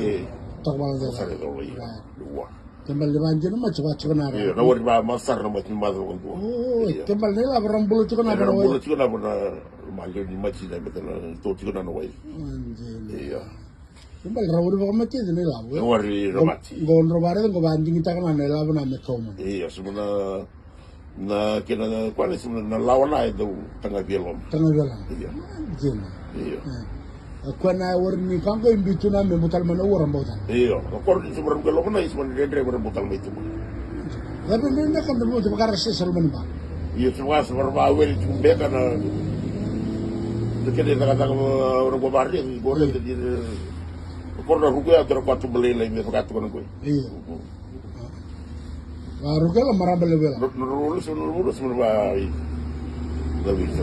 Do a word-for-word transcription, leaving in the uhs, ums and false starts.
se toka vale, sa raica o lai. Kebal ni vadina mati va tiko na ra. Io, na wari va masara na mati maca vakadua. Oi, kebal ni lava ra bula tiko na ra. Bula tiko na ra mali ni mati na beta na to tiko na wai. Io. Kebal ra wari vakamati na ilavo. Na wari ra mati. Go dro vare go vadigitaka na ilavo na me kauma. Io, suma na Na kena kua na sima na lawa na e dau taga via loma. Taga via loma. Io. Dina. Io. E. A kua na wari ni ka qo e biu tu na me butala mai na ua ra bau tale. Io. A kua ni sima ra bau loma na isima ni dredre ra bau tale mai tu. Ia beka ni na ka da bau tu vakara sesa loma ni ba. Io, sima ga sima ra vaweli tu beka na. Na kena cakacaka ra qo vari ni qo re ni. A kua na ruku ya tu ra kua tu balai lai me vakatuka na qo. Io. Varukela maraba levu ya. Nodra ulu sema, nodra ulu sema na va i. Na visa.